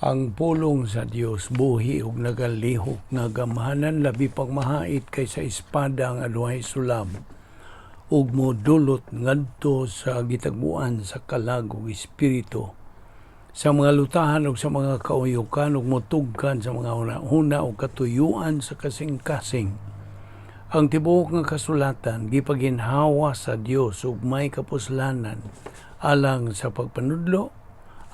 Ang pulong sa Dios buhi ug nagalihok nga gamhanan, labi pang mahait kaysa espada nga adunay sulab, ug modulot ngadto sa gitagbuan sa kalag ug espiritu, sa mga lutahan ug sa mga kauyukan, ug motugkan sa mga hunahuna ug katuyuan sa kasing-kasing. Ang tibuok nga kasulatan gipaginhawa sa Dios ug may kapuslanan alang sa pagpanudlo,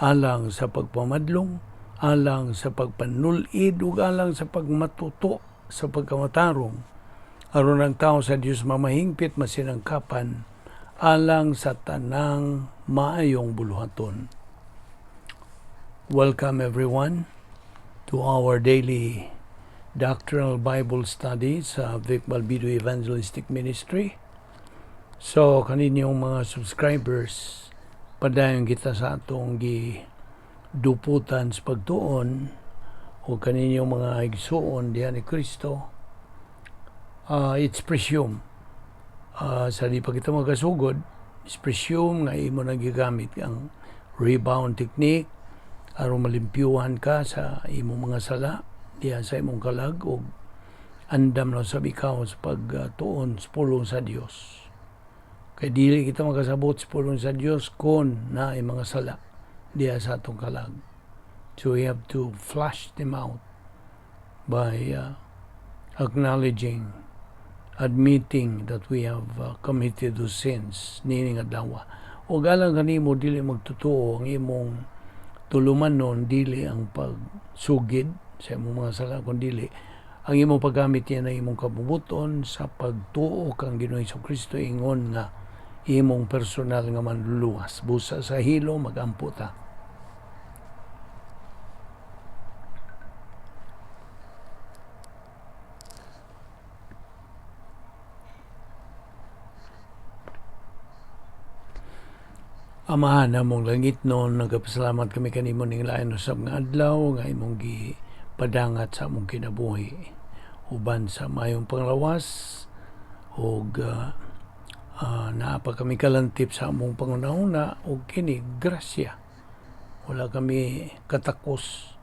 alang sa pagpamadlong, alang sa pagpanulid ug alang sa pagmatuto sa pagkamatarong, aron ang tao sa Dios mamahingpit, masinangkapan alang sa tanang maayong buluhaton. Welcome, everyone, to our daily doctrinal Bible study sa Vic Balbido Evangelistic Ministry. So kaninyong mga subscribers, padayon kita sa atong gi duputan sa pagtuon, o kaninyong mga igsuon diha ni Kristo. It's presume, sa di pa kita makasugod, it's presume nga imo nang gigamit ang rebound technique aron malimpyuhan ka sa imong mga sala diha sa imong kalag, ug andam na sab ikaw sa pagtuon sa pulong sa Dios, kay dili kita makasabot sa pulong sa Dios kon naay mga sala diha sa atong kalag. So we have to flush them out by acknowledging, admitting that we have committed those sins niining adlaw. O alang kanimo dili magtotoo, ang imong tulumanon dili ang pagsugid sa imong mga sala, kun dili ang imong paggamit yan ang imong kabubut-on sa pagtuo kang Ginoong Kristo ingon nga imong personal nga manluluwas. Busa sa hilo, magampo ta. Amahan namong langitnon, nagapasalamat kami kanimo ning lain usab nga adlaw nga imong gipadangat sa among kinabuhi uban sa mayong panglawas ug naa pa kami kalantip sa among panghunahuna, ug kini grasya. Wala kami katakos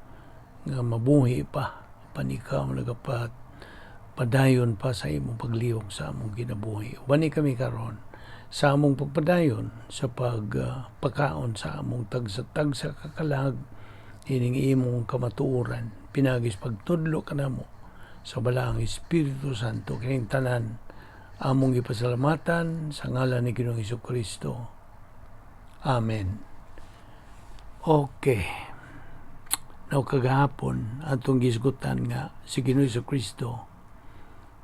nga mabuhi pa, apan ikaw nagapat padayon pa sa imong paglihok sa among kinabuhi. Uban ni kami karon sa among pagpadayon sa pagpakaon sa among tagsa-tagsa kakalag ining imong kamatuoran pinagis pagtudlo kanamo sa Balaang Espiritu Santo. Kining tanan among gipasalamatan sa ngalan ni Ginoong Kristo. Amen. Okay. Now, kagahapon atong gisgutan nga si Ginoong Kristo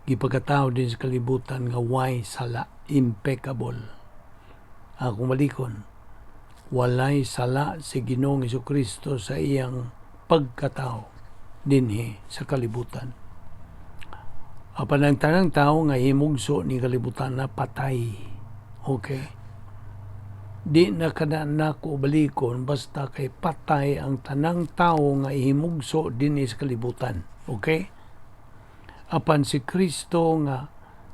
gipagkatao din sa kalibutan nga way sala, impeccable. Akong balikon, walay sala si Ginoong Kristo sa iyang pagkatao dinhi sa kalibutan. Apan ang tanang tao nga himugso ni kalibutan na patay. Okay? Di na kada nako balikon, basta kay patay ang tanang tao nga ihimugso dinhi sa kalibutan. Okay? Apan si Kristo nga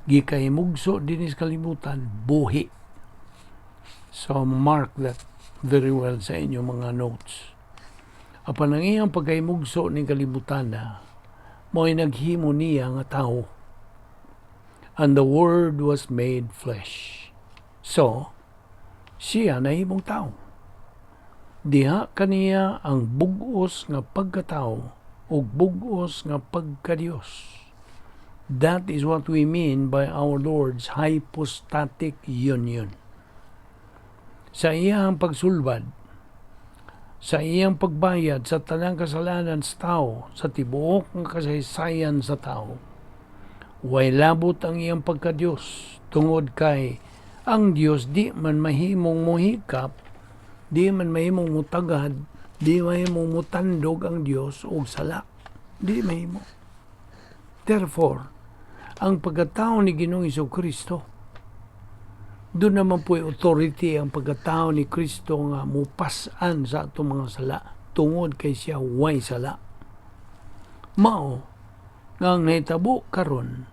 gikahimugso dinhi sa kalibutan, buhi. So mark that very well sa inyong mga notes. Apan ang iyang pagkahimugso ning kalibutan na mo'y naghimo niya nga tao. And the Word was made flesh. So, siya nahimong tao. Diha kaniya ang bugos nga pagkatao ug bugos nga pagkadiyos. That is what we mean by our Lord's hypostatic union. Sa iyang pagsulbad, sa iyang pagbayad sa tanang kasalanan sa tao, sa tibuok nga kasaysayan sa tao, way labot ang iyang pagkadiyos, tungod kay ang Dios di man mahimong mohikap, di man mahimong mutagad, di mahimong mutandog ang Dios og sala. Di mahimo. Therefore, ang pagkatao ni Ginoong Kristo, doon naman po authority ang pagkatao ni Kristo nga mupas-an sa atong mga sala tungod kay siya way sala. Mao nga ang nahitabo karon,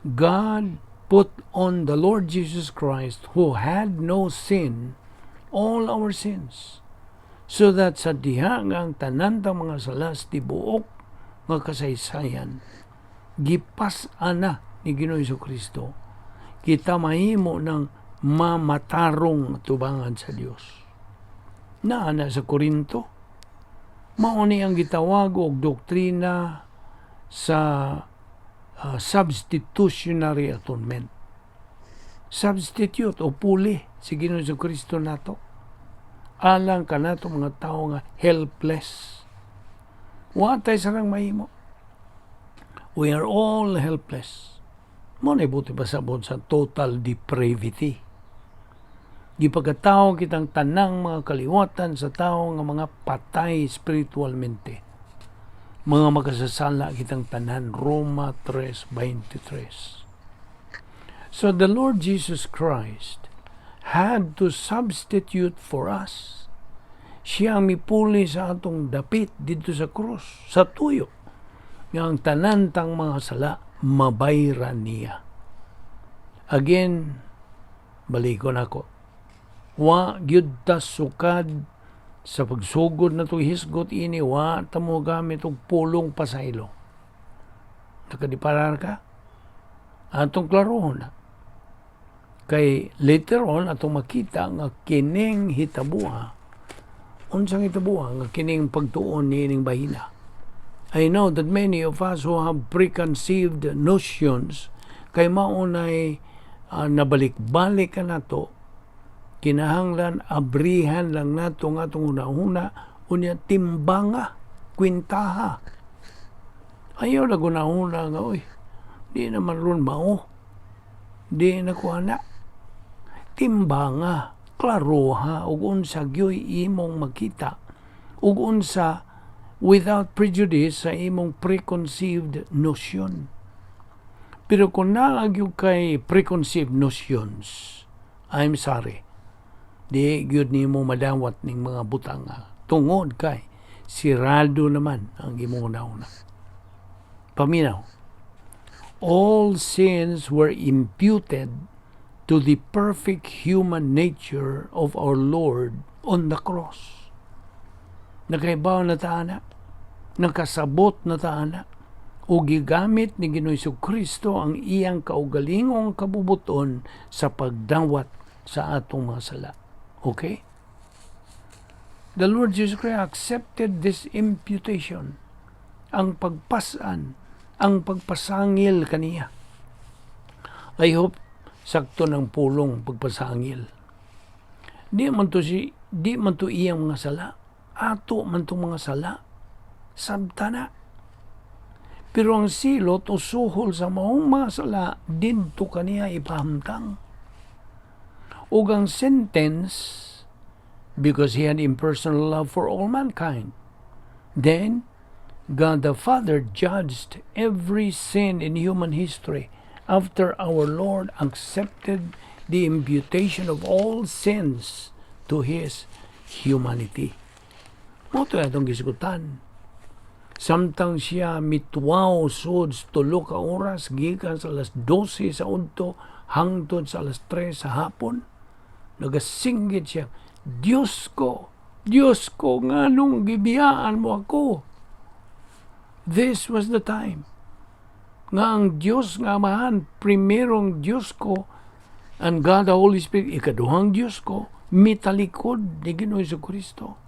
God put on the Lord Jesus Christ, who had no sin, all our sins. So that sa diha nga ang tanan tang mga sala sa tibuok nga kasaysayan gipas-an na ni Ginoong Kristo, kita mahimo ng mamatarong tubangan sa Dios. Naa na sa Korinto, mao ni ang gitawag og doktrina sa substitutionary atonement. Substitute o puli si Ginoong Kristo nato alang kanato mga tao nga helpless. Wa tay sarang mahimo. We are all helpless. Mao na buot pasabot sa total depravity. Gipagkatao kitang tanang mga kaliwatan sa tao nga mga patay spiritualmente. Mga makasasala kitang tanan. Roma 3:23. So the Lord Jesus Christ had to substitute for us. Siya ang mipuli sa atong dapit didto sa krus, sa tuyo, nga ang tanan tang mga sala mabayran niya. Again, balikon ako. Wa gyud ta sukad sa pagsugod na itong hisgot ini, wa ta mo gamit og pulong pasaylo. Nakadiparar ka? Atong klarohon na. Kay later on, atong makita nga kining hitabuha, unsang hitabuha nga kining pagtuon ni ining bahina. I know that many of us who have preconceived notions kay maunay nabalik-balik ka nato, kinahanglan abrihan lang nato nga atong una-una, unya timbanga, kwintaha. Ayaw na guna-una nga, "Uy, di naman ron mao. Di na ko ana." Timbanga, klaroha, ug unsa gyoy imong makita, ug unsa without prejudice sa imong preconceived notion. Pero kung naa gyud kay preconceived notions, I'm sorry. Di gyud nimo madawat ning mga butanga tungod kay sirado naman ang imong una. Paminaw. All sins were imputed to the perfect human nature of our Lord on the cross. Nakaibaw na ta ana, nakasabot na ta ana, o gigamit ni Ginoong Kristo ang iyang kaugalingong kabubuton sa pagdawat sa atong mga sala. Okay? The Lord Jesus Christ accepted this imputation, ang pagpasan, ang pagpasangil kaniya. I hope sakto ng pulong pagpasangil. Di man to iyang mga sala. Ato man to mga sala. Sabta na. Pero ang silot o suhol sa maong mga sala didto kaniya ipahamtang. Ug ang sentence, because he had impersonal love for all mankind. Then God the Father judged every sin in human history after our Lord accepted the imputation of all sins to His humanity. Mao to atong gisgutan. Samtang siya mituwaw sud 3 ka oras gikan sa alas 12 sa udto hangtod sa alas 3 sa hapon, nagasinggit siya, "Diyos ko, Diyos ko, nganong gibiyaan mo ako?" This was the time nga ang Diyos nga Amahan, primerong Diyos ko, and God the Holy Spirit, ikaduhang Diyos ko, mitalikod ni Ginoong Kristo.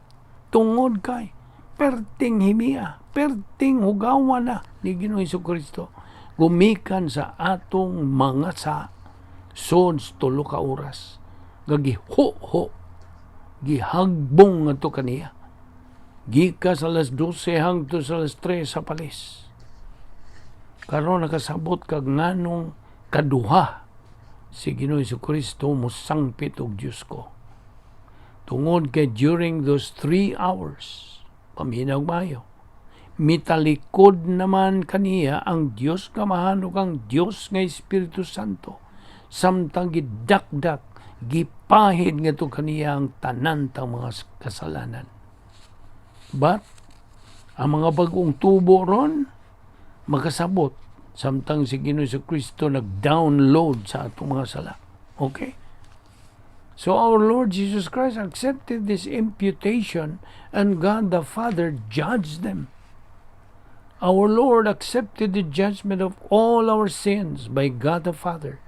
Tungod kay perting himia, perting hugawan na ni Ginoong Kristo gumikan sa atong mga sa sod 3 ka oras. Gagiho-ho, gihagbong nga to kaniya. Gika sa alas 12 hangtod sa alas 3 sa palis. Karon nakasabot kag nganong kaduha si Ginoong Kristo mosangpit og "Diyos ko." Tungod kay during those 3 hours, paminaw mayo, mitalikod naman kaniya ang Dios Amahan ug ang Dios nga Espiritu Santo samtang gidakdak, gipahid ngadto kaniya ang tanan tang mga kasalanan. But ang mga bagong tubo ron makasabot samtang si Ginoong Kristo nag-download sa atong mga sala. Okay? So our Lord Jesus Christ accepted this imputation and God the Father judged them. Our Lord accepted the judgment of all our sins by God the Father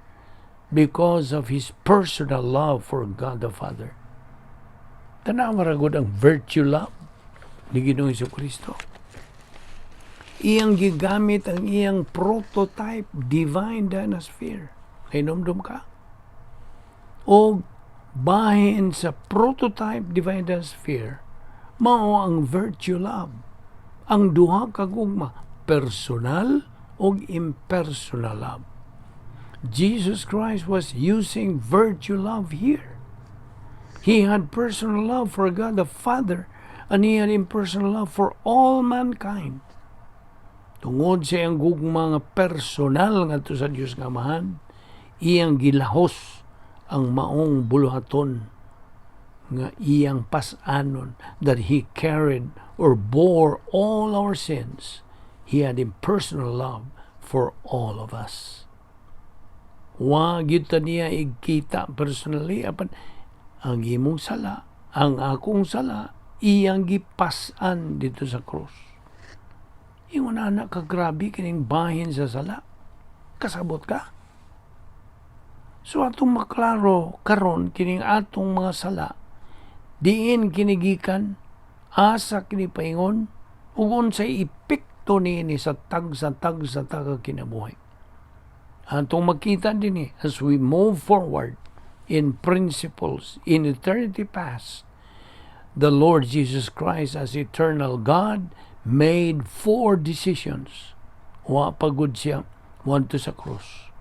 because of His personal love for God the Father. Tanawa ra gud ang virtue love ni Ginoong Kristo. Iyang gigamit ang iyang prototype divine dynasphere. Kahinumdom ka? O bahin sa prototype divine dynasphere, mao ang virtue love. Ang duha ka gugma, personal o impersonal love. Jesus Christ was using virtue love here. He had personal love for God the Father and he had impersonal love for all mankind. Tungod sa iyang gugma nga personal ngadto sa Dios nga Amahan, iyang gilahos ang maong buluhaton nga iyang pas-anon, that he carried or bore all our sins. He had impersonal love for all of us. Wa gyud ta niya igkita personally, apan ang imong sala, ang akong sala, iyang gipas-an didto sa krus. Ingon ana ka grabe kining bahin sa sala. Kasabot ka? So atong maklaro karon kining atong mga sala, diin kini gikan, asa kini paingon, ug unsay epekto niini sa tag sa tag sa taga kinabuhi. Atong makita dinhi as we move forward in principles in eternity past, the Lord Jesus Christ as eternal God made four decisions. Wa pa gud siya moadto sa krus.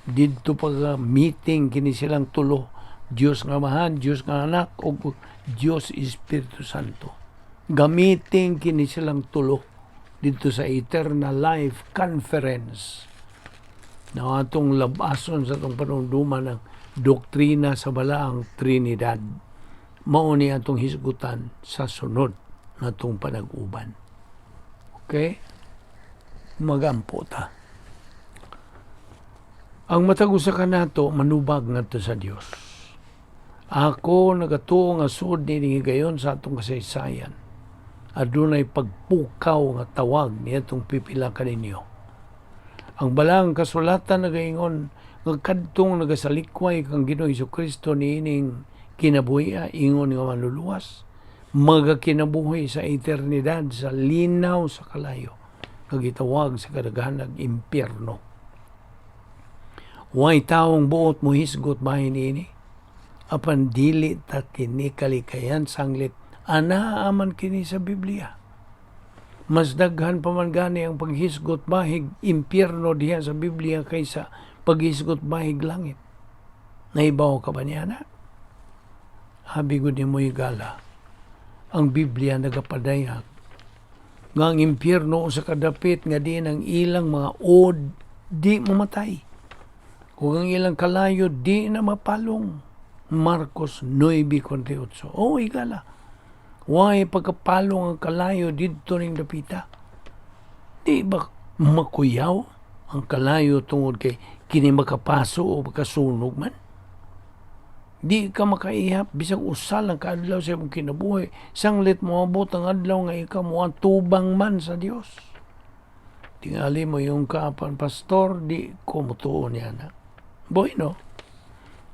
Didto pa ka meeting kini silang tulo, Dios nga Amahan, Dios nga Anak ug Dios Espiritu Santo. Gamiting kini silang tulo didto sa Eternal Life Conference na atong labason sa atong panumduman, ang doktrina sa Balaang Trinidad. Mao ni atong hisgutan sa sunod natong panag-uban. Okay? Magampo ta. Ang matag usa kanato manubag ngadto sa Dios. Ako nagatuo nga sud niining higayon sa atong kasaysayan, adunay pagpukaw nga tawag niadtong pipila kaninyo. Ang Balaang Kasulatan nagaingon nga kadtong nagasalikway kang Ginoong Kristo niining kinabuhi ingon nga Manluluwas, magakinabuhi sa eternidad sa linaw sa kalayo nga gitawag sa kadaghanag impyerno. Way tawong buot mohisgot bahin ini. Apan dili ta kini kalikayan sanglit anaa man kini sa Biblia. Mas daghan pa man gani ang paghisgot bahig impyerno diha sa Biblia kaysa paghisgot bahig langit. Nahibaw ka ba niya na? Habi gud nimo, higala. Ang Biblia nagapadayag nga ang impyerno usa ka dapit nga diin ang ilang mga uod di mamatay ug ang ilang kalayo di na mapalong. Marcos 9:48. Oh, higala. Way pagkapalong ang kalayo didto ning dapita. Di ba makuyaw ang kalayo tungod kay kini makapaso o makasunog man? Di ka makaihap bisag usa lang ka adlaw sa imong kinabuhi sanglit moabot ang adlaw nga ikaw moatubang man sa Dios. Tingali mo yung kaapan, "Pastor, di ko mutuo niya na." Bueno,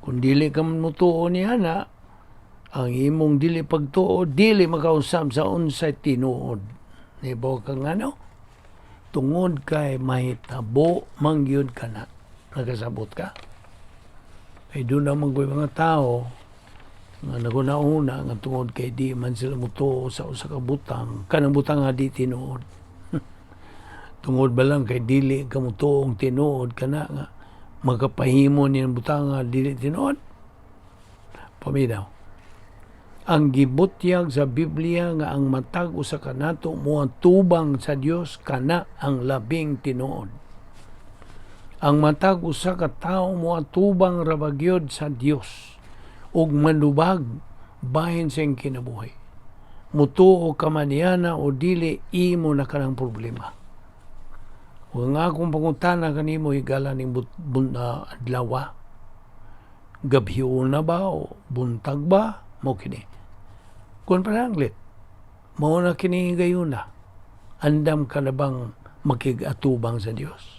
kung dili ka man mutuo niya na, ang imong dili pagtuo, dili makausab sa unsay tinuod. Nibaw ka nga, no? Tungod kay mahitabo mangyud ka na. Nakasabot ka? Kay duna man ko'y mga tao nga naguna-una nga tungod kay di man sila mutuo sa usa ka butang, kanang butang nga di tinuod. Tungod ba lang kay dili ka mutuong tinuod kana nga magapahimo ni ang butang nga dili tinuod? Paminaw. Ang gibutyag sa Biblia nga ang matag usa kanato moatubang sa Dios, kana ang labing tinuod. Ang matag usa ka tawo moatubang ra ba gyud sa Dios ug manubag bahin sa iyang kinabuhi. Mutuo ka man niana o dili, imo na kanang problema. Ug ang akong pangutana kanimo, higala, ning adlaw, Gabhiona ba o buntag ba? Mao kini. Kun pananglit, mao na kini higayuna. Andam ka na bang makig-atubang sa Dios?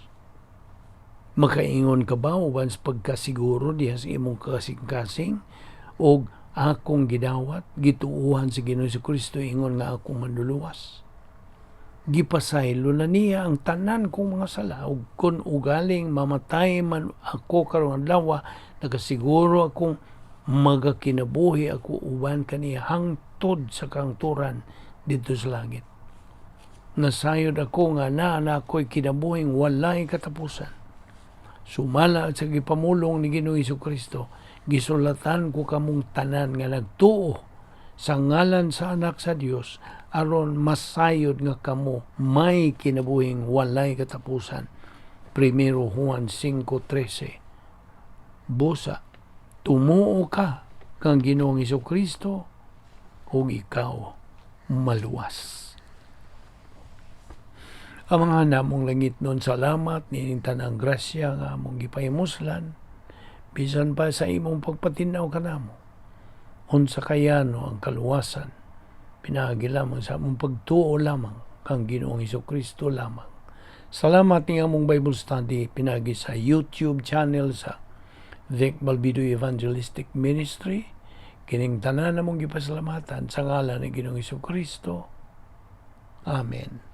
Makaingon ka ba uban sa pagkasiguro diha sa imong kasing-kasing og akong gidawat, gituuhan sa Ginoo si Kristo ingon nga akong manluluwas? Gipasaylo na niya ang tanan kong mga sala ug kun ugaling mamatay man ako karong adlaw, nakasiguro akong magakinabuhi ako uban kaniya hangtod sa kangturan didto sa langit. Nasayod ako nga naa na ako'y kinabuhing walay katapusan. Sumala sa gipamulong ni Ginoong Kristo, gisulatan ko kamong tanan nga nagtuo sa ngalan sa Anak sa Dios aron masayod nga kamo may kinabuhing walay katapusan. 1 Juan 5:13. Busa, tumuo ka kang Ginoong Kristo ug ikaw maluwas. Ang mga namong langit nun, salamat nining tanang grasya nga among gipahimuslan bisan pa sa imong pagpatinaw kanamo. Unsa kayano ang kaluwasan pinaagi lamang sa among pagtuo lamang kang Ginoong Kristo lamang. Salamat ning among Bible study pinaagi sa YouTube channel sa Vic Balbido Evangelistic Ministry. Kining tanan namong gipasalamatan sa ngalan ni Ginoong Kristo. Amen.